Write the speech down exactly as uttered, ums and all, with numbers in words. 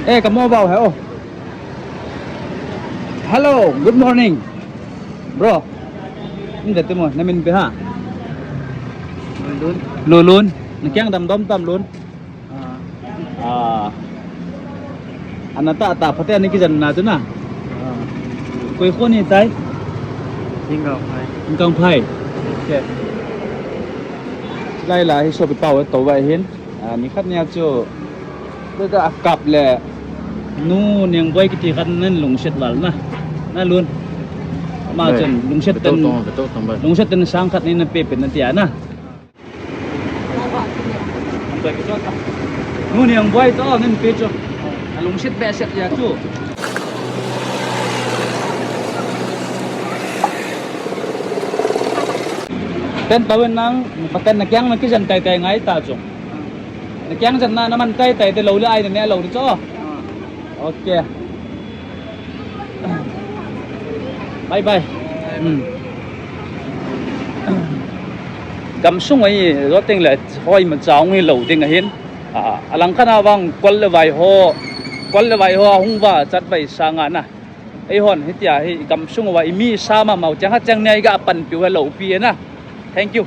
Eh, kamu bau he o. Hello, good morning, bro. Inda timo, namin pe ha? Lulun. Lulun. Nakiang damdom tam lun. Ah. Ana ta ta pate ani kijan na tu na. Koi kho ni tai? Hingkang phai. Hingkang phai. Okay. Lai la hi sopi pau to vai hin. Ah, ni khat nia chu. Tu ta akap le. Nu neng boi kiti khat nen lungset val na. Na lun. Ma chen lungset ten. Lungset ten sang khat ni na pe pe na tia na. Nu neng boi to nen pe chu. Alungset behseh ya chu. Ten tawin nang, paten nakiang nakijan tai tai ngai ta chu. Nakiang jan na naman tai tai te lo le ai ne lo chu. Okay. Bye bye. Hmm. Gamsung ai, lo teng le hoi ma chang hi lo ding ahin. Ah, alang khan avang kol le vai ho, kol le vai ho hung va chat vai sanga na. Ei hon hitia hi gamsung va i mi sa ma mau chang ha chang nei ga pan piu ha lo pi na. Thank you.